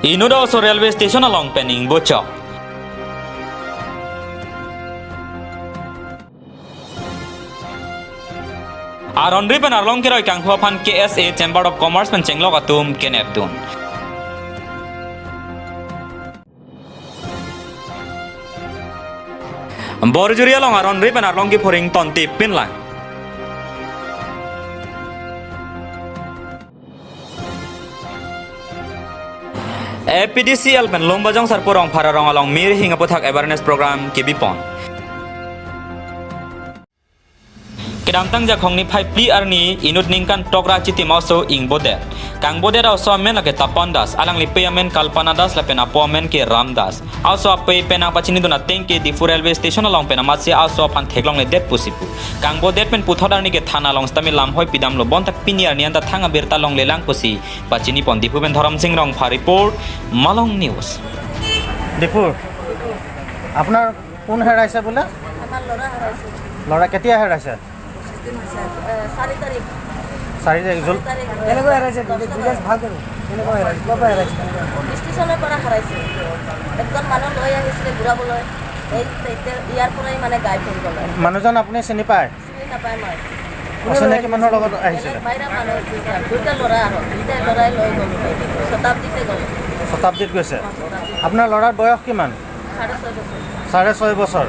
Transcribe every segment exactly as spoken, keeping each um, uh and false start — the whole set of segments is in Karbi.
Inut aoso railway station along pen ingbochok. Aronri pen arlong keroi kanghu aphan K S A Chamber of Commerce pen chenglok atum kenepdun. Borjuri along aronri pen arlong kephoring tontip pinlang. A P D C L pen Lumbajong Sarpo Rongphar arong along mir hing aputhak awareness program kebipon. Kedamtang Jakhong niphai phli arni inut ningkan tokra chitim aoso ingbodet. Kangbodet aoso amen lake Tapan Das, alangli pe amen Kalpana Das lapen apo amen ke Ram Das. Aoso ape pen nangpachinidun ateng ke Diphu railway station along pen amatsi aoso aphan theklongledet pusi pu. Kangbodet pen puthot arni ke thana along sitame lamhoi pidamlo, bonta pini arni anta thang abirta longlelang pusi pachinipon. Diphu pen Dharam Sing Rongphar report, Malong News. ডিফুৰ আপোনাৰ কোন হেৰাইছে বোলে? আমাৰ ল'ৰা হেৰাইছে। ল'ৰা কেতিয়া হেৰাইছে? দিন হৈছে, এ, চাৰি তাৰিখ। চাৰি তাৰিখ, জল- চাৰি তাৰিখ। কেনেকৈ হেৰাইছে? ডিটেইলছ ভাল কৰি। কেনেকৈ হেৰাইছে? ক'ৰ পৰা হেৰাইছে? ষ্টেচনৰ পৰা হেৰাইছে। একজন মানুহ লৈ আহিছিলে ঘূৰাবলৈ। এই, এতিয়া ইয়াৰ পৰাই মানে গাইব হৈ গ'ল আৰু। মানুহজন আপুনি চিনি পায়? চিনি নাপায় মই। অচিনাকি মানুহৰ লগত আহিছিলে? বেলেগ বাহিৰা মানুহ দুটা, দুটা ল'ৰা আৰু। দুটা ল'ৰাই লৈ গ'ল। শতাব্দীতে গ'ল। শতাব্দীত গৈছে? অ, শতাব্দীত। আপোনাৰ ল'ৰাৰ বয়স কিমান? চাৰে ছয় বছৰ। চাৰে ছয় বছৰ।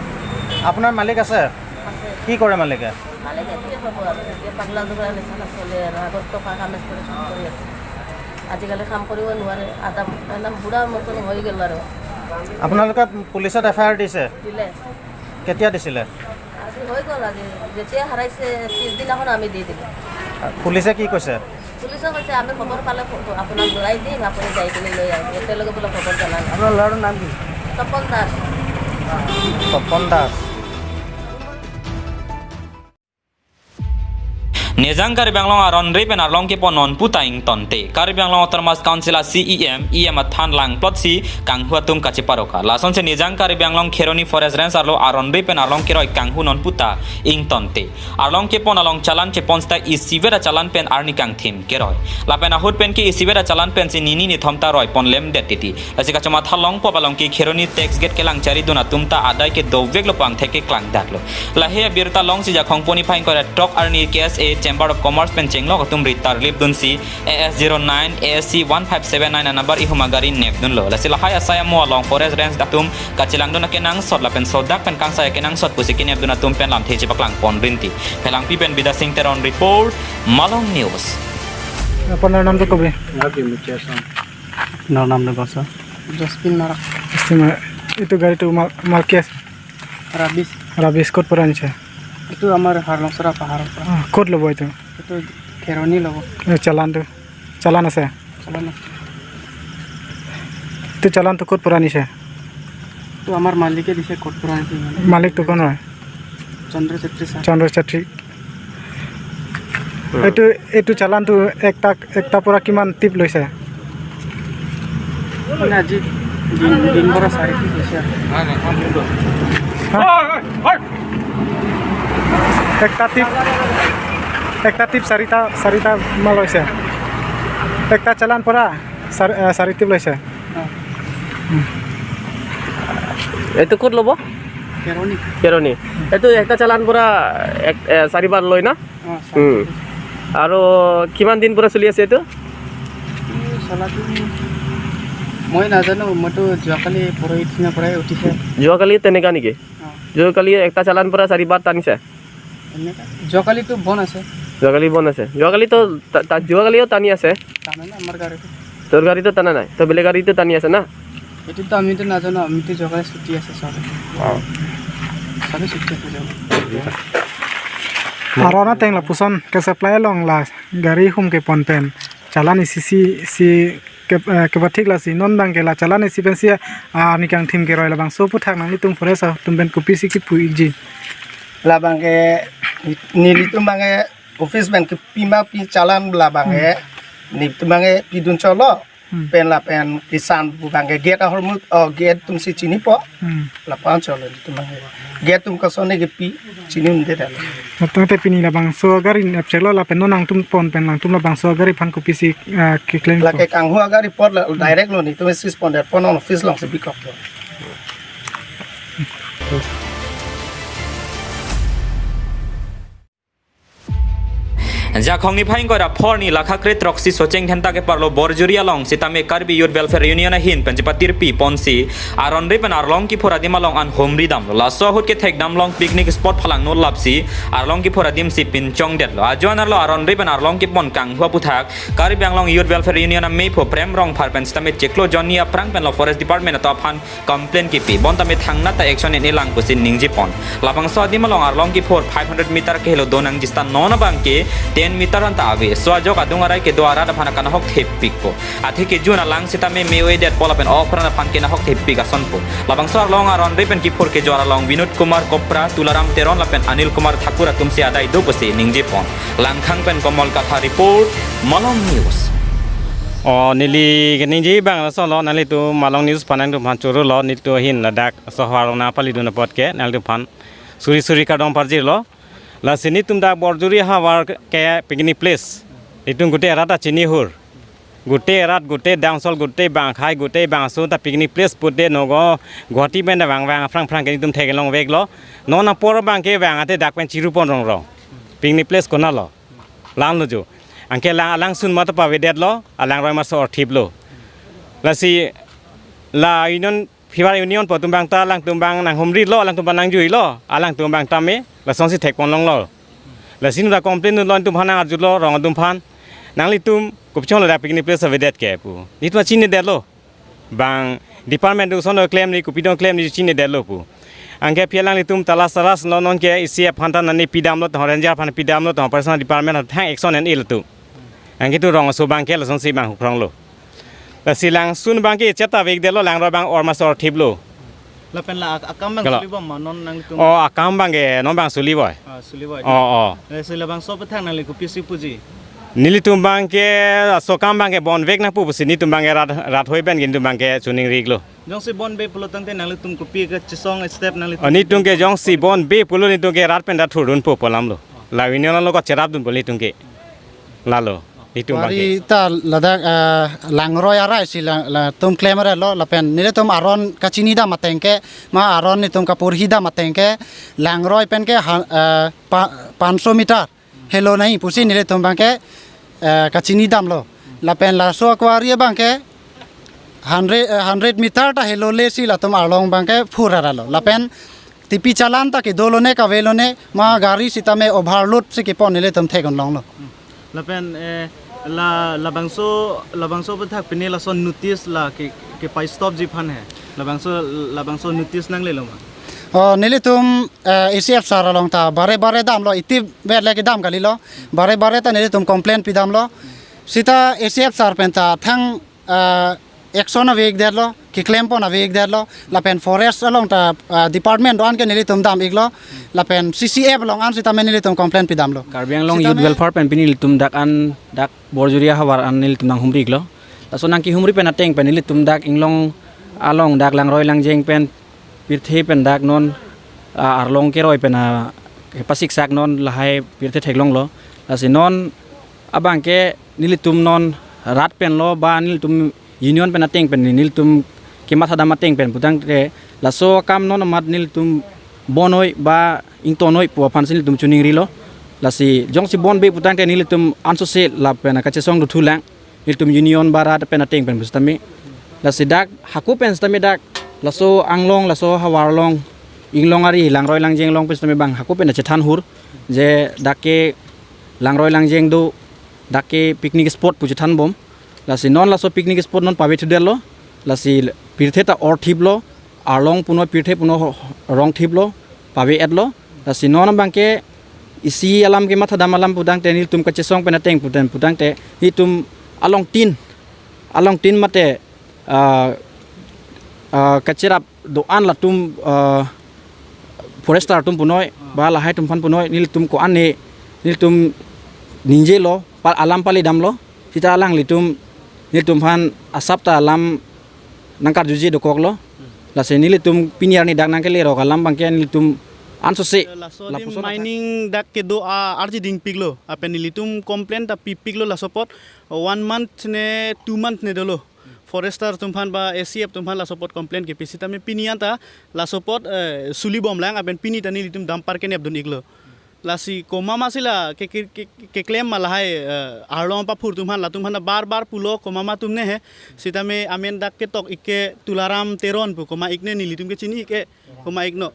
আপোনাৰ মালিক আছে? আছে। কি কৰে মালিকে? মালিকে কি হ'ব আৰু? এতিয়া পাগলা জগলা নিচিনা চলে আৰু। আগত টকা কালেক্ট কৰি কাম কৰি আছে। আজিকালি কাম কৰিব নোৱাৰে। আধা, একদম বুঢ়া মতন হৈ গ'ল আৰু। আপোনালোকে পুলিচত এফ আই আৰ দিছে? দিলে। কেতিয়া দিছিলে? আজি হৈ গ'ল আজি। যেতিয়া হেৰাইছে, পিছদিনাখন আমি দি দিলোঁ। পুলিচে কি কৈছে? পুলিচে কৈছে, "আমি খবৰ পালে ফো-, আপোনাক জনাই দিম, আপুনি যাই কিনে লৈ আহিব।" এতিয়ালৈকে বোলে খবৰ জনা নাই। আপোনাৰ ল'ৰাটোৰ নাম কি? তপন দাস। তপন Das. Nijang Karbi Anglong aronri pen arlong kepon non puta ingtonte. Karbi Anglong Autonomous Council a C E M, E M athan langplotsi kanghu atum kacheparoka. Lasonsi Nijang Karbi Anglong Kheroni Forest Range arlo aronri pen arlong keroi kanghu non puta ingtonte. Arlong kepon along challan chepon sita isivet a challan pen arni kangthim keroi. Lapen ahut pen ke isivet a challan pensi nini nithom ta roi ponlem det titi. Lasi kachomatha longpo along ke Kheroni tax gate kelang charidun atum ta adai ke doveklo pangthek keklang daklo. Lahei abirta longsi Jakhong poni phai ingkoi ra throk arni K S A Chamber of Commerce pen chenglok atum ritar lipdunsi A S zero nine A S C one five seven nine a number ihum agari nepdunlo. Lasi lahai asai amo along Forest Range atum kachelangdun akenangsot lapen sodak pen kangsai akenangsot pusi kenepdun atum pen lamthe chepaklang pon rinti. Phelangpi pen Bidya Sing Teron report, Malong News. আপোনাৰ নামটো ক'ব? নাম কি? মুখীয়া চাম। আপোনাৰ নামটো কওকচোন। জচপিন মাৰক। জচপিন মাৰক। এইটো গাড়ীটো মাল, মাল কি আছে? ৰাবিছ। ৰাবিছ ক'ত পৰা আনিছে? এইটো আমাৰ হাৰলংচৰা পাহাৰৰ পৰা। অ, ক'ত ল'ব এইটো? এইটো খেৰণি ল'ব। এই চালানটো? চালান আছে? চালান আছে। এইটো চালানটো ক'ত পৰা আনিছে? এইটো আমাৰ মালিকে দিছে, ক'ত পৰা আনিছে মানে। মালিকটো কোন হয়? চন্দ্ৰ চেত্ৰী ছাৰ। চন্দ্ৰ চেত্ৰী। এইটো, এইটো চালানটো একটা, একটা পৰা কিমান টিপ লৈছে? মানে আজি দিন, দিন পৰা চাৰি টিপ হৈছে আৰু। হা? একটা টিপ, একটা টিপ চাৰিটা, চাৰিটা মাল লৈছে। একটা চালান পৰা চাৰি, আ, চাৰি টিপ লৈছে। অ। এইটো ক'ত ল'ব? খেৰণি। খেৰণি। এইটো একটা চালান পৰা এক, এ, চাৰিবাৰ লয় না? অ, চাৰি। উম। আৰু কিমান দিন পৰা চলি আছে এইটো? এই চলাটো মই নাজানো, মইতো যোৱাকালি পৰহি দিনা পৰাই উঠিছে। যোৱাকালি তেনেকা নেকি? অ। যোৱাকালি একটা চালান পৰা চাৰিবাৰ টানিছে? এনেকা। যোৱাকালিতো বন্ধ আছে। যোৱাকালি বন্ধ আছে। যোৱাকালিতো টা-, টা-, যোৱাকালিও টানি আছে। টানা নাই আমাৰ গাড়ীটো। তোৰ গাড়ীটো টানা নাই, তই বেলেগ গাড়ীটো টানি আছে না? এইটোতো আমিতো নাজানো, আমিতো যোৱাকালি ছুটি আছে চব। অ। চবে ছুটি আছে যাব। Aron ateng lapuson ke-supply along la gari hum kepon pen challan isi si, si ke, eh, kepathik lasi non abang ke la challan isi pensi, ah, arni kangthim keroi labangso aputhak nanglitum forest atum pen kopisi kipu ikji? Labang ke nelitum abang ke office pen kepima pi challan labang ke, hmm, nelitum abang ke pidun cholo. Hmm. Pen lapen kisan pu abangke gate ahormu, oh, gate atumsi chinipo. Hmm. Lapu-an cholo atum abangke. Gate atum kosonsi kepi chini un-edet. Tangte pini labangso agari apselo lapen non nangtum pon pen nangtum labangso agari aphan kopisi, ah, keklem ko? Lake kanghu agari apot la direct lo, netum seize pondet pon office alongsi bikok lo. Jakhong niphai ingkoi ra pho arni lakha kre throksi Socheng Dhenta keparlo Borjuri along sitame Karbi Youth Welfare Union ahin pen chepatirpi ponsi aron ri pen arlong kiphur adim along an humri damlo. Laso ahut kethek damlong picnic spot phalangno lapsi arlong kiphur adim si pinchongdetlo. Ajoine arlo aron ri pen arlong kipon kanghu aputhak Karbi Anglong Youth Welfare Union amephu Prem Rongphar pen sitame chiklo jonni aphrang penlo Forest Department atum aphan complain kipi. Bonta me thangnat ta action en-e lang pusi ningje pon. Labangso adim along arlong kiphur five hundred meter kehelo donangji seta non abangke ten meter anta ave. So ajok adung arai kedo arat aphan akanahok thepikpo. Athe kejun alang sitame me-o-edet po lapen ok pran aphan kenahok thepik asonpo. Labangso arlong aron ri pen kiphur kejor along Vinod Kumar Kopra, Tularam Teron lapen Anil Kumar Thakur atumsi adai do pusi ningje pon. Langkhang pen Komol Kathar report, Malong News. Oh, neli keningje abang laso lo, nanglitum Malong News aphan nangtum aphan choro lo, nelitum ahin ladak so havar along nangpalidun apot ke nanglitum aphan suri suri kardom parjirlo. Lasi netum dak Borjuri havar ke picnic place. Netum gute rat ta chinihur. Gute rat, gute damsol, gute bangkhai, gute bangso ta picnic place pute nogo Guwahati pen ta vang vang aphrang aphrang ke netum theklongveklo. Non apor abangke vang ate dak pen chiru pon rong rong. Picnic place konatlo? Langno jo. Anke lang alangsun mat pavedetlo, alangroi mat so orthiplo. Lasi la union, Fivar Union pu atum abang ta alangtum abang nanghumrilo, alangtum abang nangjuilo, alangtum abang tame lasonsi thekponlonglo. Lasi nura complain lo, netum aphan nangarjulo, rong atum aphan. Nanglitum kopi chonglo dak picnic place avedet ke pu. Netum chinidetlo. Bang department do ason do klemri, kopi do klemri chinidetlo pu. Anke aphi alanglitum talas talas lo, nonke isi aphan ta nani pidamlo, tong ranger aphan pidamlo, tong personal department aphan thang action en-elo tu. Anke tu rong aso abangke lasonsi bang hukronglo. Lasi langsun abangke chetavekdetlo, langroi abang or mat so orthiplo. Lapen la ak-, akam abang Kalo. Suli bom ma non nanglitum? Oh, akam abangke non abang suli boi. Ah, suli boi. Oh, oh. Lasi labangso aputhak nangli kopisi puji? Nelitum abangke laso akam abangke bonvek nangpo pusi netum abangke rat, rat hoi pen netum abangke chuning riklo. Jongsi bonbe pulo tangte nanglitum kopi kachesong step nanglitum? Oh, netum ke jongsi bonbe pulo netum ke rat pen ta thurdunpo pu alamlo. La union lo kacherapdunpo netum ke. Lalo. Netum abangke. Wari ta ladak, eh, langroi arai si la, latum klem arelo lapen nelitum aron kachinidam ateng ke ma aron netum kapurhidam ateng ke langroi pen ke ha-, eh, pa-, panso meter helo nai pusi nelitum abangke, eh, kachinidamlo. Lapen laso akwari abangke hundred, eh, hundred meter ta helole si latum arlong abangke phur arelo. Lapen tipi chalan ta kedolone kavelone ma gari sitame overload si kepon nelitum thekponlonglo. Lapen, eh, la, labangso, labangso aputhak pini laso notice la ke, kepai stopji aphan he. Labangso, labangso notice nanglelo ma? Oh, nelitum, eh, A C F sir along ta bare bare damlo, iti vet le kedam kalilo. Bare bare ta nelitum complain pidamlo. Sita A C F sir pen ta thang, eh, action avekdetlo, keklem pon avekdetlo, lapen forest along ta, ah, department do-an ke nelitum dam-iklo, lapen C C F along an sitame nelitum complain pidamlo. Karbi Anglong Youth Sitame Welfare pen pini nelitum dak an, dak Borjuri havar an nelitum nanghumri-iklo. Laso nangkehumri pen ateng pen nelitum dak inglong along dak langroi langjeng pen pirthe pen dak non, ah, arlong keroi pen, ah, kepasiksak non lahai pirthe theklonglo. Lasi non abangke nelitum non rat penlo ba nelitum union pen ateng pen nelitum kematha dam ateng pen putangte laso akam non amat nelitum bon noi ba ington noi pu aphansi nelitum chuning rilo. Lasi jongsi bonbe putangte nelitum ansose lapen kachesong dothulang. Nelitum union ba rat pen ateng pen pusitame. Lasi dak hako pen sitame dak laso anglong, laso havar along, inglong ari langroi langjeng along pusitame bang hako pen chethan hur. Je dak ke langroi langjeng do, dak ke picnic spot pu chethan bom. Lasi non laso picnic spot non pavethudetlo. Lasi pirthe ta orthiplo, arlong punoi pirthe punoi ho-, rongthiplo, pave-etlo. Lasi non abangke isi alam kematha dam alam putangte nelitum kachesong pen ateng puten putangte nelitum along tin, along tin mate, ah, ah, kacherap do-an latum, ah, forester atum punoi ba lahai atum aphan punoi nelitum ko-an ne nelitum ningjelo pa alam palidamlo sita alanglitum Nelitum aphan asap ta alam nangkarjuji dokoklo. Lasi nelitum pini arni dak nangkelerok alam abangke nelitum ansose. Laso adim lapuson attack. Mining dak kedo a-arji dingpiklo. Lapen nelitum complaint ta pipiklo laso apot one month ne two month ne dolo. Forester atum aphan ba A C F atum aphan laso apot complaint kepi sitame pini anta laso apot, eh, suli bomlang lapen pini ta nelitum dumper kenepdun-iklo. Lasi komat ma si la ke, ke, ke, keklem ma lahai, eh, arlong paphur atum aphan, latum aphan bar bar pulo komat ma atum ne he. Sitame amen dak ketok-ik ke Tularam Teron pu komat-ik ne, nelitum ke chini-ik ke komat-ik no.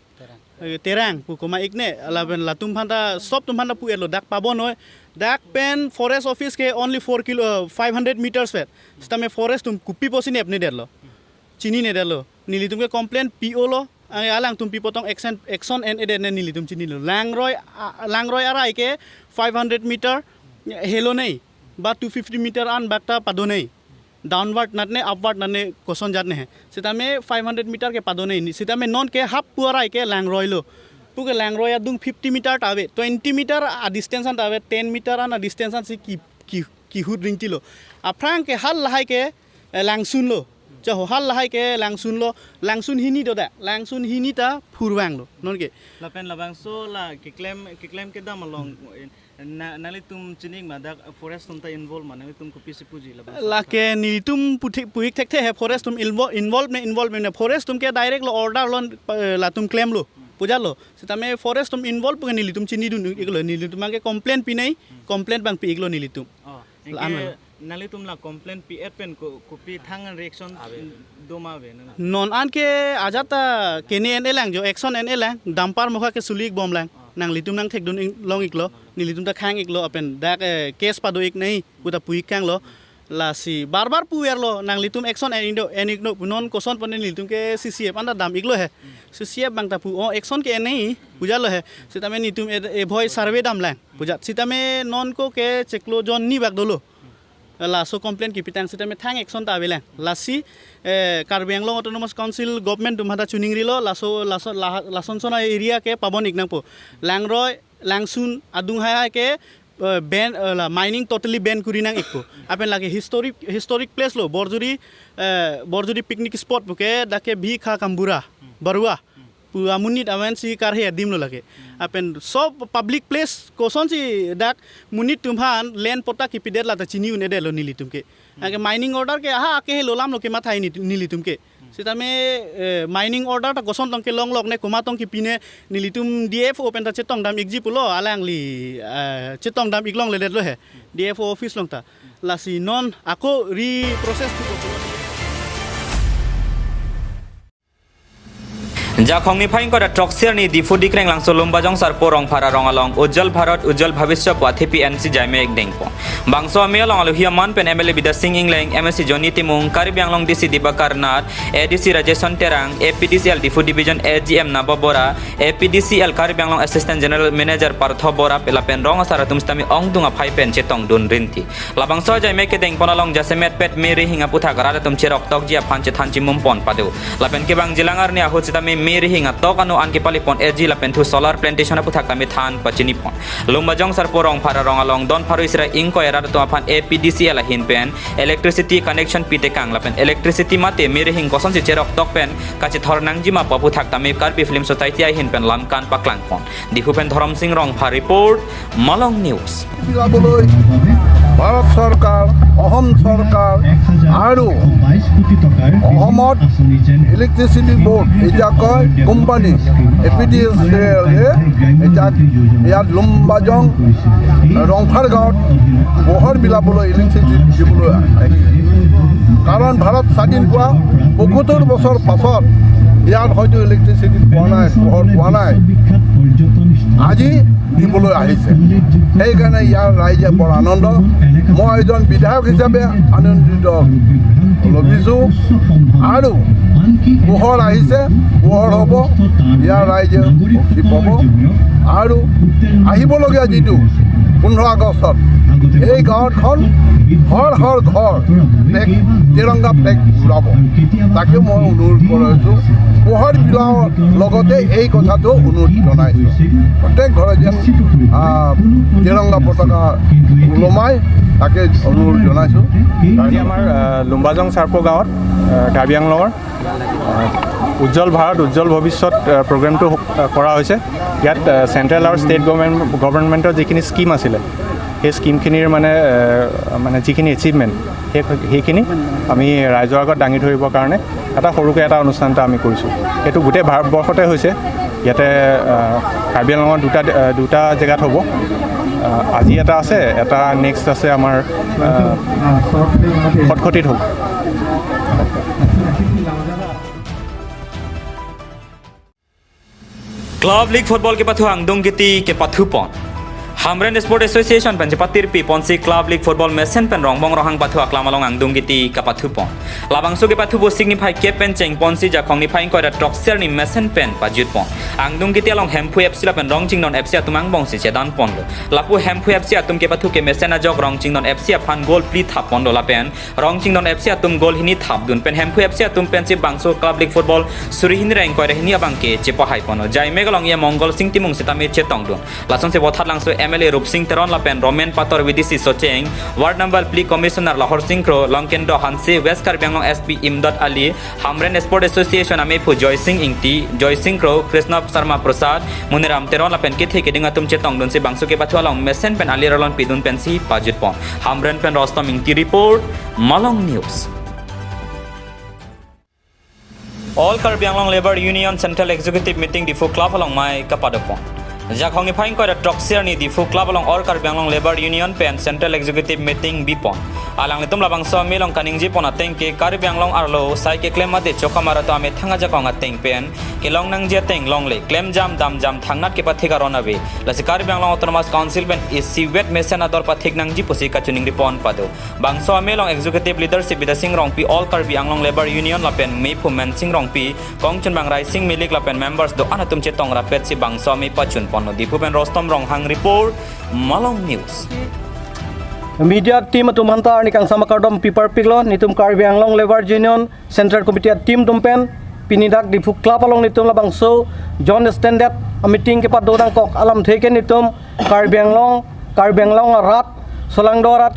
Eh, Terang pu komat-ik ne, lapen latum aphan ta, sob atum aphan ta pu-etlo dak pabonoi. Dak pen forest office ke only four kilo, eh, five hundred meters vet. Sitame forest atum kopi pusi nepnedetlo. Chininedetlo. Nelitum ke complaint pi-olo. Ang alangtum pi potong action, action en-edet ne nelitum chinilo. Langroi, a, Langroi arai ke five hundred meter helo nei. Ba two fifty meter an bak ta padonei. Downward natne, upward natne koson jat ne he. Sitame five hundred meter ke padonei. Sitame non ke hap pu arai ke Langroi lo. Pu ke Langroi adung fifty meter ta ave. Twenty meter a distance an ta ave. Ten meter an a distance ansi ki, ki, kihut ringtilo. Aphrang ke hal lahai ke, eh, Langsun lo. Chaho hal lahai ke Langsun lo. Langsun hini do da. Langsun hini ta phurvang lo. Non ke. Lapen labangso la keklem, keklem kedam along, eh, na, nanglitum chini-ik ma dak forest atum ta involve ma, nanglitum kopisi puji labangso? Lake nelitum puthik pu-ik thekthe he forest atum invo-, involve ne involve ne forest atum ke direct lo order lo, eh, latum klemlo. Puja lo. Sitame forest atum involve pu ke nelitum chinidun-iklo, nelitum abangke complaint pinei, complaint abang pi-iklo nelitum. Oh, la-an anke lo. Nanglitum la complaint pi-et pen ko, kopi thang reaction do ma ave nang? Non anke ajat ta kene en-elang jo, action en-elang, dumper mokha ke suli-ik bomlang. Ah. Nanglitum nangthekdun-ik long-iklo, nelitum ta khang-iklo, lapen dak, eh, case pado-ik nei, pu ta pu-ik kanglo. Lasi bar bar puverlo, nanglitum action en-ik do, en-ik do pu, non koson pon nelitum ke C C F anta dam-iklo he. C C F abang ta pu, oh, action ke en nei, puja lo he. Sitame nelitum e, e bhoi survey damlang. Puja, sitame non ko ke chiklo jon ni bak dolo. Laso complaint kipitang sitame thang action ta avelang. Lasi, eh, Karbi Anglong Autonomous Council government atum aphan ta chuningrilo, laso, laso, la, lason son a-area ke pabon-ik nangpo. Langroi, Langsun adung hai hai ke, eh, ban, eh, la mining totally ban kuri nang-ikpo. Lapen lake historic, historic place lo, Borjuri, eh, Borjuri picnic spot pu ke, dak ke Bhi Kha Kambura, Barua pu amonit amen si karhe adim lo lake. Lapen sob public place kosonsi dak monit atum aphan land patta kipidet la ta chini un-edetlo nelitum ke. Anke mining order ke aha ke helo alam lo kemathai ni, nelitum ke. Sitame, eh, mining order ta koson tong kelonglok ne, komat tong kipi ne, nelitum D F O pen ta chetong dam-ikji pulo, alangli, eh, chetong dam-ik longledetlo he. D F O office along ta. Lasi non ako reprocess thupo pulo. Jakhong niphai ingkoi ra throksi arni Diphu Dikreng Langso Lumbajong Sarpo Rongphar arong along Ujjwal Bharat Ujjwal Bhavishya pu athepi ensi jaime-ik dengpon. Bangso amei along alohi aman pen M L A Bidya Sing Engleng, M A C Johnny Timung, Karbi Anglong D C Dibakar Nath, A D C Rajesh Terang, A P D C L Diphu Division A G M Naba Bora, A P D C L Karbi Anglong Assistant General Manager Partho Bora, lapen rong asar atum sitame ongdung aphai pen chetongdun rinti. Labangso ajaime kedengpon along jasemet pet me rihing aputhak rat atum cheroktokji aphan chethan chimum pon pado. Lapen kevangjilang arni ahut sitame me rihing atok ano an kepalipon eji lapen thu solar plantation aputhak tame than pachinipon. Lumbajong Sarpo Rongphar arong along don pharo isi ra ingkoi rat atum aphan A P D C L ahin pen electricity connection pitekang lapen electricity mate me rihing kosonsi cheroktok pen kachethor nangji ma pu aputhak tame Karbi Film Society ahin pen lamkan paklangpon. Diphu pen Dhorom Sing Rongphar report, Malong News. বিলাবলৈ ভাৰত চৰকাৰ, অসম চৰকাৰ আৰু অসমত electricity board, এতিয়া কয় company, A P D C L এ এতিয়া ইয়াত লুম্বাজং ৰংফাৰ গাঁৱত পোহৰ বিলাবলৈ ইলেক্ট্ৰিচিটি দিবলৈ আহিছে। কাৰণ ভাৰত স্বাধীন হোৱা পঁয়সত্তৰ বছৰ পাছত ইয়াত হয়তো ইলেক্ট্ৰিচিটি পোৱা নাই, পোহৰ পোৱা নাই। আজি দিবলৈ আহিছে। সেইকাৰণে ইয়াৰ ৰাইজে বৰ আনন্দ। মই এজন বিধায়ক হিচাপে আনন্দিত লভিছো। আৰু পোহৰ আহিছে, পোহৰ হ'ব, ইয়াৰ ৰাইজে সুখী পাব। আৰু আহিবলগীয়া যিটো পোন্ধৰ আগষ্টত এই গাঁৱখন হৰ হৰ ঘৰ ফ্লেগ, তিৰংগা ফ্লেগ উৰাব, তাকে মই অনুৰোধ কৰিছোঁ। উপহাৰ বিলাকৰ লগতে এই কথাটো অনুৰোধ জনাইছোঁ। প্ৰত্যেক ঘৰে যেন, আহ, তিৰংগা পতাকা ওলমাই, তাকে অনুৰোধ জনাইছোঁ। আজি আমাৰ, আহ, লুম্বাজং চাৰপো গাঁৱত, আহ, কাৰ্বি আংলঙৰ, আহ, উজ্জ্বল ভাৰত, উজ্জ্বল ভৱিষ্যত, আহ, প্ৰগ্ৰেমটো, আহ, কৰা হৈছে। ইয়াত, আহ, চেণ্ট্ৰেল আৰু ষ্টেট গভৰ্ণমেণ্ট, গভৰ্ণমেণ্টৰ যিখিনি স্কিম আছিলে, সেই স্কিমখিনিৰ মানে, আহ, মানে যিখিনি এচিভমেণ্ট, সেই, সেইখিনি আমি ৰাইজৰ আগত দাঙি ধৰিবৰ কাৰণে এটা সৰুকৈ এটা অনুষ্ঠান এটা আমি কৰিছোঁ। এইটো গোটেই ভাৰতবৰ্ষতে হৈছে। ইয়াতে, আহ, কাৰ্বি আংলঙৰ দুটা, আহ, দুটা জেগাত হ'ব। আহ, আজি এটা আছে, এটা নেক্সট আছে আমাৰ, আহ, খটখটিত হ'ব। Club League Football kepathu angdung kiti kepathu pon. Hamren Sport Association pen chepatirpi ponsi Club League Football mesen pen Rongbong Ronghang pathu aklam along angdung kiti kepathu pon. Labangso kepathu bo signify kep pen cheng ponsi Jakhong niphai ingkoi ra throkser arni mesen pen pajut pon. Angdung kiti along Hemphu F C lapen Rongchingnon F C atum angbong si chedan ponlo. Lapu Hemphu F C atum kepathu kemesen ajok Rongchingnon F C aphan goal phli thap ponlo lapen Rongchingnon F C atum goal hini thapdun pen Hemphu F C atum pensi bangso Club League Football suri hini ra ingkoi ra hini abangke chepahai ponlo. Jaimek along E M Mongol Sing Timung sitame chetongdun. Lasonsi Vothatlangso M L A Rupsing Teron lapen Romen Pator V D C Socheng, Ward number phli Commissioner Lahor Sing Kro, Longkendo Hanse, West Karbi Anglong S P Imdad Ali, Hamren Sport Association amephu Joy Sing Ingti, Joy Sing Kro, Krishna Sharma Prasad, Muniram Teron lapen kethe keding atum chetongdunsi bangso kepathu along mesen pen alir alon pidun pensi pajut pon. Hamren pen Rostom Ingti report, Malong News. All Karbi Anglong Labour Union Central Executive Meeting Diphu Club along amei kapado pon. Jakhong niphai ingkoi ra throkser arni Diphu Club along All Karbi Anglong Labour Union pen Central Executive Meeting bi pon. Alanglitum labangso amei along kaningje pon ateng ke Karbi Anglong arlo sai keklem mate chokamar atum amethang ajakong ateng pen kelong nangji ateng longle, klemjam damjam thangnat kepathik aron ave. Lasi Karbi Anglong Autonomous Council pen isivet mesen ador pathik nangji pusi kachiningri pon pado. Bangso amei along Executive Leadership Bidya Sing Rongpi, All Karbi Anglong Labour Union lapen mephu Mensing Rongpi, kongchunbang Raising Milik lapen members do-an atum chetong rapetsi bangso amei pachun ponlo. Diphu pen Rostom Ronghang report, Malong News. Media team atum aphanta arni kangsam akardom piparpiklo, netum Karbi Anglong Labour Union Central Committee a-team atum pen pini dak Diphu Club along netum labangso Joint Standard a-meeting kepado nangkok alamthe ke netum Karbi Anglong, Karbi Anglong arat, solangdo arat,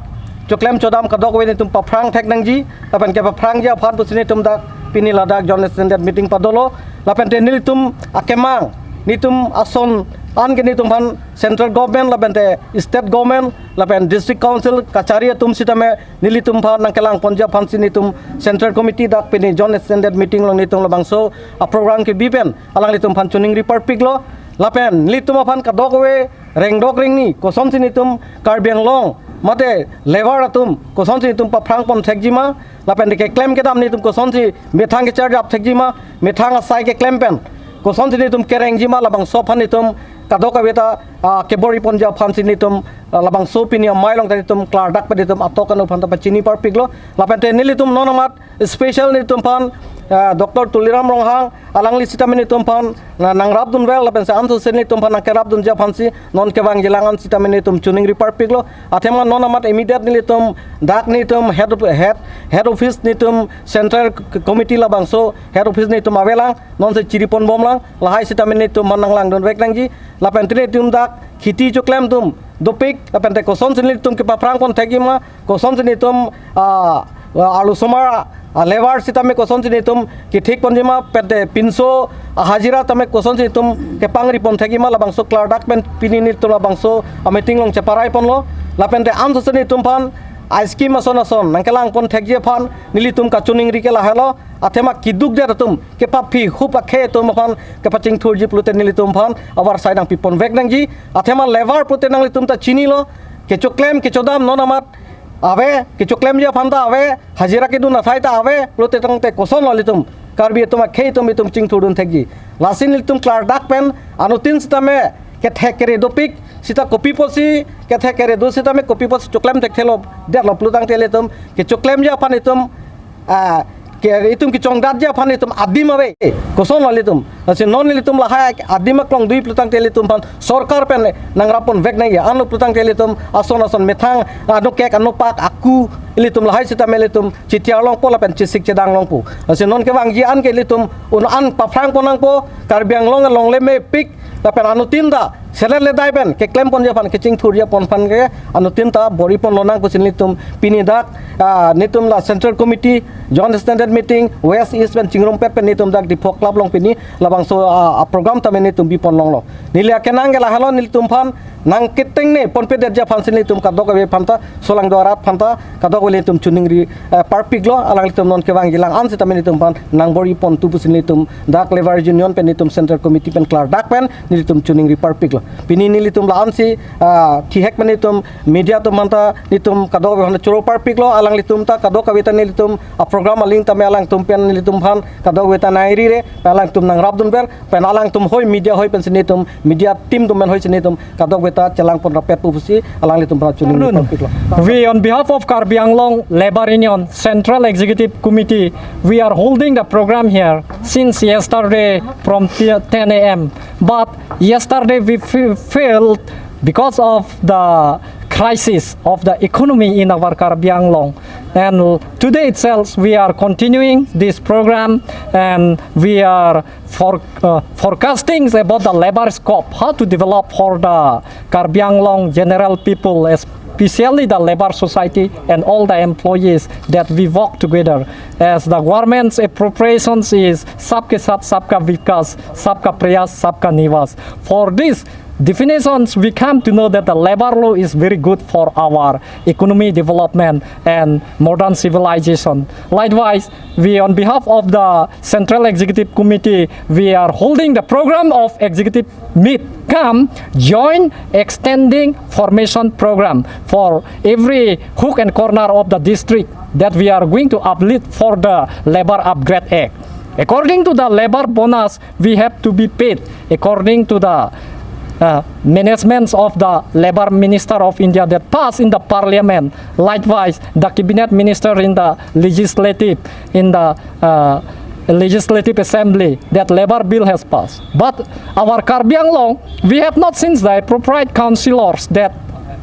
choklem chodam kadokave netum paphrang thek nangji, lapen kepaphrangji aphan pusi netum dak pini ladak Joint Standard Meeting padolo, lapen te nelitum akemang, netum ason an ke netum aphan Central Government, lapen te State Government, lapen District Council kachari atum sitame nelitum aphan nangkelang ponji aphansi netum Central Committee dak pini Joint Standard Meeting along netum labangso a-program kebi pen alanglitum aphan chiningri parpiklo, lapen nelitum aphan kadokave rengdok rengni kosonsi netum Karbi Anglong mate labour atum kosonsi netum paphrang pon thekji ma, lapen te keklem kedam netum kosonsi methang kecharjap thekji ma, methang asai keklem pen kosonsi netum kerengji ma, labangso aphan netum kadokave ta, ah, kebor-i ponji aphansi netum, ah, labangso pini amei along ta netum klardak pen netum atok anu aphanta pachini parpiklo. Lapen te nelitum non amat special netum aphan, ah, Doctor Tuliram Ronghang, alangli sitame netum aphan na nangrapdun vel, lapen se ansose netum aphan nangkerapdunji aphansi non kevangjilang an sitame netum chiningri parpiklo. Athema non amat immediate nelitum dak netum head of, head, head office netum Central Committee labangso head office netum avelang, nonsi chiri ponbomlang, lahai sitame netum aphan nanglangdun vek nangji, lapen te netum dak kheti choklem atum dopik, lapen te kosonsi netum kepaphrang pon thekji ma, kosonsi netum, ah, ah, alu somar, ah, labour sitame kosonsi netum kethik ponji ma, pen te pinso, ah, hajira tame kosonsi netum kepangri pon thekji ma, labangso klardak pen pini netum labangso a-meeting along cheparai ponlo, lapen te ansose netum aphan a-scheme ason ason nangkelang pon thekji aphan nelitum kachiningri ke lahelo, athema keduk det atum, kepaphi hup akhei atum aphan kepachingthurji pulote nelitum aphan avarsai nangpi pon vek nangji, athema labour pulote nanglitum ta chinilo, kechoklem kechodam non amat ave, kechoklemji aphan ta ave, hajira kedun athai ta ave, pulote tangte kosonlo ilitum Karbi atum akhei atum itum chingthurdun thekji. Lasi nelitum klardak pen anuttin sitame kethek kere dopik, sita kopi pusi kethek kere do sitame kopi pusi choklem thekthelo detlo pulo tangte ilitum kechoklemji aphan itum, ah, ke itum kechongdatji aphan itum adim ave. Kosonlo ilitum. Lasi non ilitum lahai adim aklong dui pulo tangte ilitum aphan sorkar pen nangrap pon vek nangji. Ano pulo tangte ilitum ason ason methang, ano kek, ano pak, aku, Ilitum lahai sitame ilitum chitiar longpo lapen chesik chedang longpo. Lasi non kevangji an ke ilitum un an paphrang pon nangpo, Karbi Anglong along le mepik lapen anuttin ta selet le dai pen keklem ponji aphan kechingthurji aphan aphan ke anuttin ta bor-i pon lonang pusi ilitum pini dak, ah, nelitum la Central Committee, Joint Extended Meeting, West East pen chingrumpet pen nelitum dak Diphu Club along pini labangso, ah, ah, program tame nelitum bi pon longlo. Neli akenang ke lahelo, nelitum aphan nangketeng ne ponpedetji aphan si nelitum kadokave aphan ta, solangdo arat aphan ta, kadokave ilitum choningri, eh, parpiklo, alanglitum non kevangji lang an sitame nelitum aphan nangbor-i pon tu pusi nelitum dak Labour Union pen nelitum Central Committee pen klardak pen nelitum choningri parpiklo. Pini nelitum la-an si, ah, thihek pen nelitum media atum aphan ta nelitum kadokave aphan choro parpiklo, alanglitum ta kadokave ta nelitum a-program aling tame alangtum pen nelitum aphan kadokave ta nangri re, alangtum nangrapdunver, pen alangtum hoi media hoi pensi nelitum, media team atum pen hoi si nelitum kadokave ta chelang pon rapet pu pusi alanglitum aphan choningri parpiklo. We, on behalf of Karbi Anglong Labour Union Central Executive Committee, we are holding the program here since yesterday from ten a m. But yesterday we fe- failed because of the crisis of the economy in our Karbi Anglong. And today itself, we are continuing this program, and we are for, uh, forecasting about the labour scope, how to develop for the Karbi Anglong general people, especially the labour society and all the employees that we work together. As the government's appropriations is "Sabke Saath, Sabka Vikas, Sabka Prayas, Sabka Nivas." For this definitions, we come to know that the labour law is very good for our economy development and modern civilization. Likewise, we, on behalf of the Central Executive Committee, we are holding the program of executive meet cum joint extending formation program for every hook and corner of the district that we are going to uplift for the Labour Upgrade Act. According to the labour bonus, we have to be paid according to the, uh, managements of the Labour Minister of India that passed in the parliament. Likewise, the cabinet minister in the legislative, in the, uh, legislative assembly that labour bill has passed. But our Karbi Anglong, we have not seen the appropriate councillors that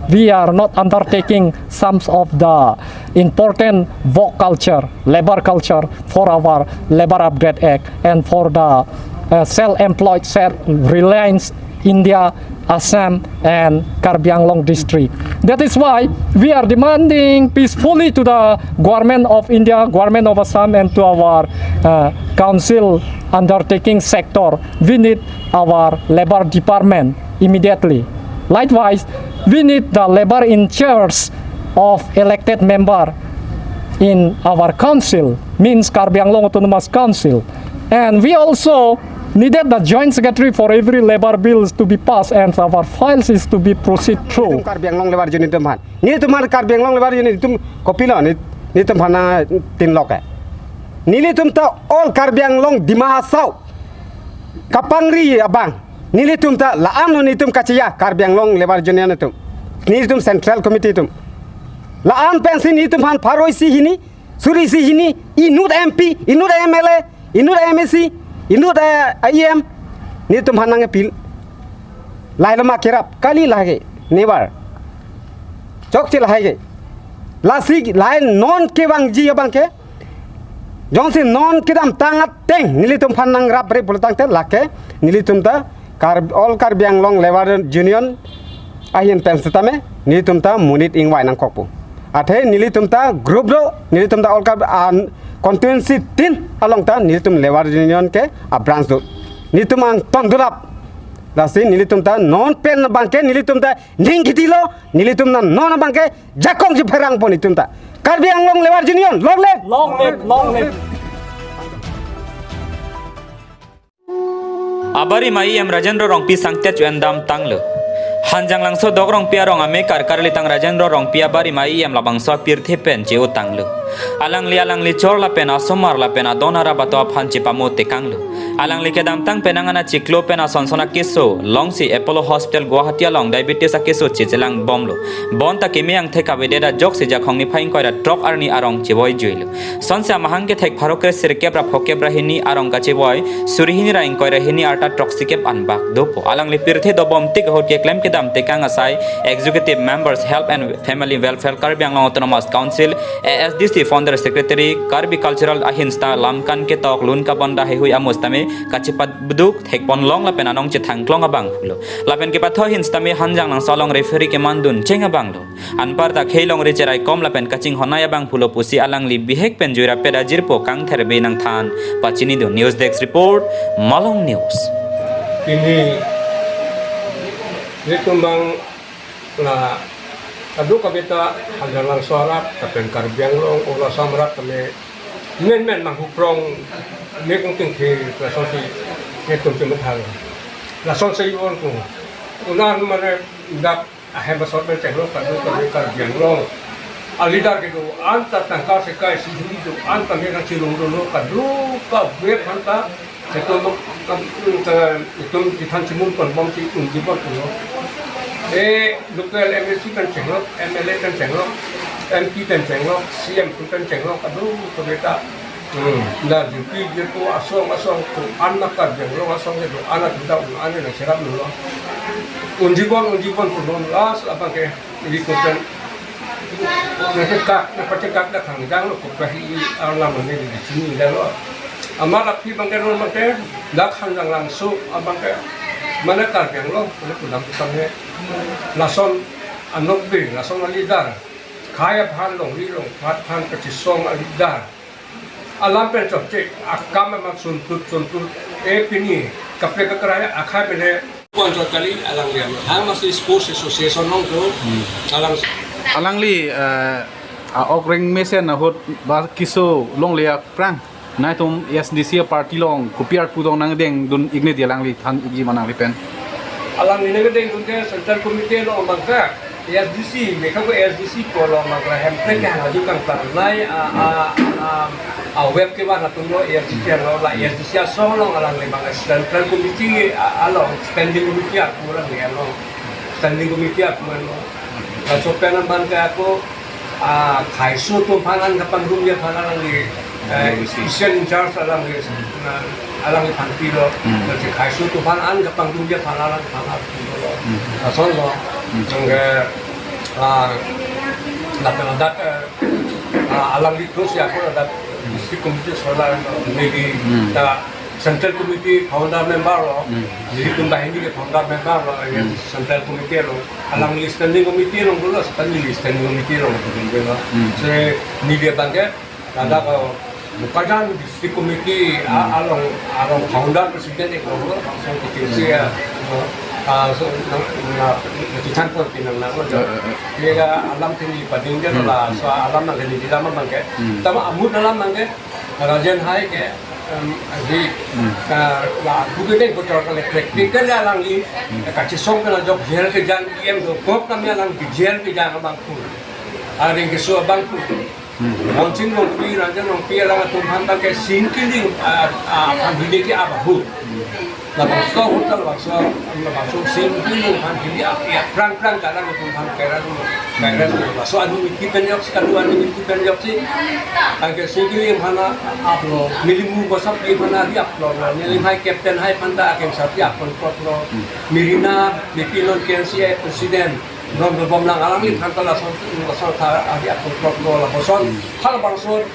we are not undertaking some of the important work culture, labour culture for our Labour Upgrade Act and for the, uh, self-employed, self-reliance India, Assam and Karbi Anglong district. That is why we are demanding peacefully to the government of India, government of Assam and to our, uh, council undertaking sector. We need our labour department immediately. Likewise, we need the labour in charge of elected member in our council, means Karbi Anglong Autonomous Council. And we also needed the joint secretary for every labour bills to be passed and our files is to be proceed through. Nelitum Karbi Anglong Labour Union atum aphan, nelitum aphan Karbi Anglong Labour Union atum kopilo, neli, nelitum aphan nangtinlok ke. Nelitum ta all Karbi Anglong Dima Hasao kapangri abang, nelitum ta la-an nelitum kacheja Karbi Anglong Labour Union atum, nelitum Central Committee atum. La-an pensi nelitum aphan pharo isi hini, suri isi hini, inut M P, inut M L A, inut M A C, inut, eh, E M, nelitum aphan nangkepil. Lahelo ma kerap, kali lahai ke, never. Chokche lahai ke. Lasi lahai non kevangji abang ke, jongsi non kedamtang ateng nelitum aphan nangrap re pulotangte lake nelitum ta Kar-, all Karbi Anglong Labour Union ahin pen setame nelitum ta monit ingvai nangkokpo. Athe nelitum ta group do, nelitum ta all Karbi an constituency tin along ta nelitum Labour Union ke a branch do. Nelitum angton dulap. Lasi nelitum ta non pen abang ke nelitum ta ning kiti lo, nelitum na non abang ke jakong ji pherang pon nelitum ta. Karbi Anglong Labour Union, long live! Long live, long live. Abarim a-E M Rajendra Rongpi sangtet ju-en damtanglo. Hanjanglangso Dok Rongpi arong amekar karlitang Rajendra Rongpi abarim a-E M labangso apirthe pen che-otanglo. Alangli alangli chor lapen asomar lapen adon arap atum aphan chepamo tekanglo. Alangli kedamtang penang an achiklo pen asonson akeso longsi Apollo Hospital Guwahati along diabetes akeso chechelang bomlo. Bonta kimi angthek avedet ajoksi Jakhong niphai ingkoi ra throk arni arong chevoi juilo. Sonsi amahang kethek pharo kre sirkep ra phokep ra hini arong kachevoi suri hini ra ingkoi ra hini arta throksikep anbak dopo. Alangli pirthe dobom tik ahut keklem kedam tekang asai Executive Members, Health and Family Welfare, Karbi Anglong Autonomous Council, A S D C, Founder Secretary, Karbi Cultural Ahinsta, Lamkan Ketok, Lun Kabonda Heihui amus tame kachepaduk thekponlong lapen anong chethangklong abang pulo. Lapen kepatho ahin sitame Hanjanglangso along referee kemandun cheng abang lo. Anparta khei longri cherai kom lapen kachinghonnei abang pulo pusi alangli bihek pen juira peda jirpo kangtherbe nangthan pachinidun. News Desk Report, Malong News. Pini netum abang la kadokave ta Hanjanglangso arat lapen Karbi Anglong o la samrat tame menmen manghuprong mekong tingki lasonsi netum chemethang. Lasonsi iwon ko. Unan mane dak ahem asor pen chenglo kadokave Karbi Anglong a leader kedo-an ta tangka sekai si hini do-an ta mekang chirung dolo kadokave aphanta netum, netum kethan chimun ponbomsi unji pon pulo. E local M A C pen chenglo, M L A pen chenglo, M P pen chenglo, C M pen chenglo, kadokave ta. Hmm. La jirpi jirpo asong asong ko-an na Karbi Anglong asong kedo-an atum ta un-an nangcherap lo. Unji pon, unji pon pulo last abang ke. Jadi konten nanti kak, nanti kak dak Hanjang lo, kopi alam ini di sini dah lo. Amat api abang ke lo abang ke dak Hanjanglangso abang ke mane Karbi Anglong, mane pulang pulang he. Lason anokbe, lason a leader. Khei aphan longri longpat aphan kachisong a leader. Alam pen chokche, akam amat suntut suntut, e pini kaprek kakrai akhai pen he. Puan chot kali alangli, hang masi sports association along do, alang. Alangli, eh, a-ok reng mesen ahut ba keso longle aphrang nangtum A S D C party along kopi arpu dong nangdengdun ikji ma alangli than ikji ma alangli pen. Alangli nangdengdun ke Central Committee along abang ke. A S D C, meka ko A S D C ko lo mak la Hemprek kehang aju kangtarnei a, a, a, a web kevan atum lo A S D C lo, la A S D C asong along alangli abang Central Committee a, along Standing Committee arpu alangli along. Standing Committee arpu lo. Laso pen abang ke ako, a, khaiso atum aphan an kapangrum aphan alangli, eh, special in charge alangli, na, alangli aphan pilo. Hmm. Lasi khaiso atum aphan an kapangrum aphan alangli aphan pilo. Hmm. Lason lo. Hmm. Nang ke, ah, lapen ladak, eh, ah, alangli terus ya, ako ladak district committee solar, maybe, hmm, ta Central Committee founder member lo, hmm, nelitum banghini ke founder member lo, ya, hmm, Central Committee lo, alangli Standing Committee lo, dolo, Standing, Standing Committee lo, lo. Hmm. So, neli abang ke, ladak, uh, Bokajan District Committee, a, hmm, along, along founder president ik lo, so, T K C ya, no, ah, so, na, na, na, chethan pon pinang nang lo, eh, eh, eh, ya, alam thengli pading je, hmm, la, hmm, so, alam nangli di lama abang ke, hmm, tama amut alam abang ke, Rajen hai ke, em, di, hmm, ah, la, bukan deng bocor kali klik. Di kan alangli, hmm, kachisong kena jok jail kejang, E M do, kok kami alang di jail kejang abang pun. Aring keso abang pun. Hmm. Monsing Rongpi, Rajen Rongpi, alang atum aphan abang ke singkiling, ah, ah, aphan hini ke abahut. Hmm. Labangso hotel, labangso, labangso singkiling aphan hini ap, ya, prang prang kalang atum aphan kairan lo. Kairan lo. Laso aningkan pen joksi, kadu aningkan pen joksi. Anke singkiling aphan aplo, nelimu bosap di aphan ari aplo, neli hai captain hai aphanta akem sati apon plot lo. Hmm. Mirina, B P non K N C A president, non bebom lang alangli aphanta lason, lason ta ari apon plot lo, lason. Hmm. Halabangso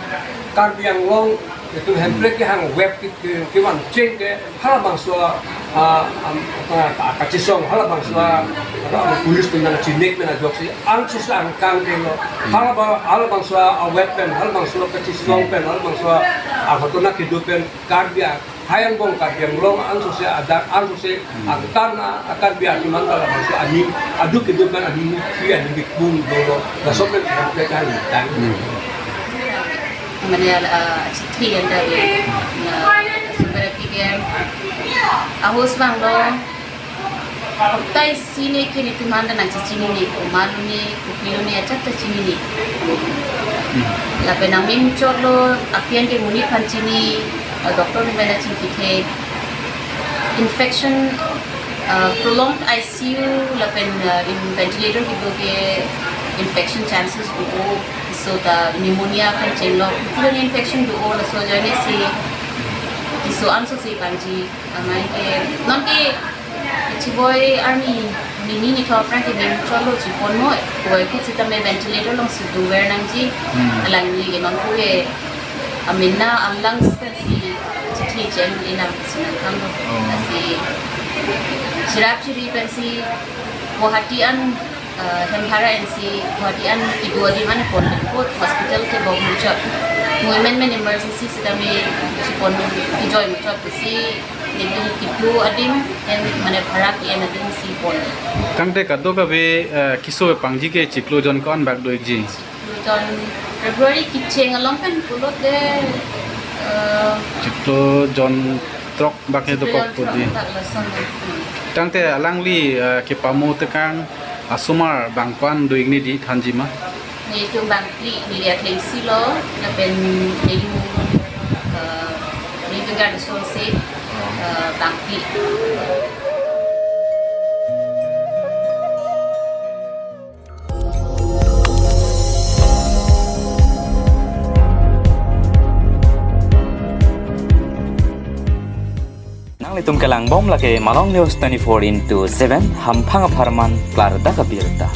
Karbi Anglong, itum Hemprek kehang web ke, ke, kevan cheng ke, halabangso, ah, am, apa, ka-, kachisong, halabangso, apa, police atum nangchinek pen ajoksi, ansose angkang ke lo. Halaba-, halabangso, ah, web pen, halabangso kachisong pen, halabangso, ah, hotel na kedo pen, Karbi a-, hai angbong Karbi Anglong, ansose adak, ansose, hmm, angtan, ah, Karbi atum aphan ta labangso aning, aduk kedo pen aning, si aning dikbung dolo, laso pen sampai kan. Hmm. Mane, ah, chithi anta ke, na, super P K M. Ahus abang lo, hapta isi ne ke netum aphan ta nangchechinine, komat lone, kopi lone, ajat ta chinine. Hmm. Lapen nangmim chot lo, apian ke monit aphan chini, ah, doctor atum aphan ta chingkithe. Infection, uh, prolonged I C U lapen, uh, in ventilator kedo ke infection chances do-o, so ta pneumonia pen chenglok, infection do-o, laso ajoine si keso anso si pangji, amei ke non ke chiboi arni nini nithom aphrang ke nemchotlo, chiponlo, kuvai pu sitame ventilator along si dover nangji. Hmm. Alangli ke non pu ke amena alang spen si chithi chen inam si nangkanglo. Oh. Lasi chirap chiri pensi Guwahati an, uh, hem bhara ensi Guwahati an kedo adim an pon, hospital ke bok muchot. Muimen men emergency sitame chipon kejoi muchot si, nelitum kedo adim, en mane bhara ke-en adim si pon. Tangte kadokave, eh, keso pangji ke chiklo jon ko-an bak do-ikji? Chiklo jon February kecheng along pen pulote, eh, chiklo jon throk bak he chiklo dokok jon pudi. Throk bak lason. Tangte alangli, eh, kepamo tekang asomar bang ko-an do-ik ni di thanji ma? Nelitum bangphli, neli athengsi lo, lapen neli, eh, neli kegar ason si, eh, bangphli. Nanglitum kelangbom lake Malong News twenty-four into seven, hamphang apharman klardak abirta.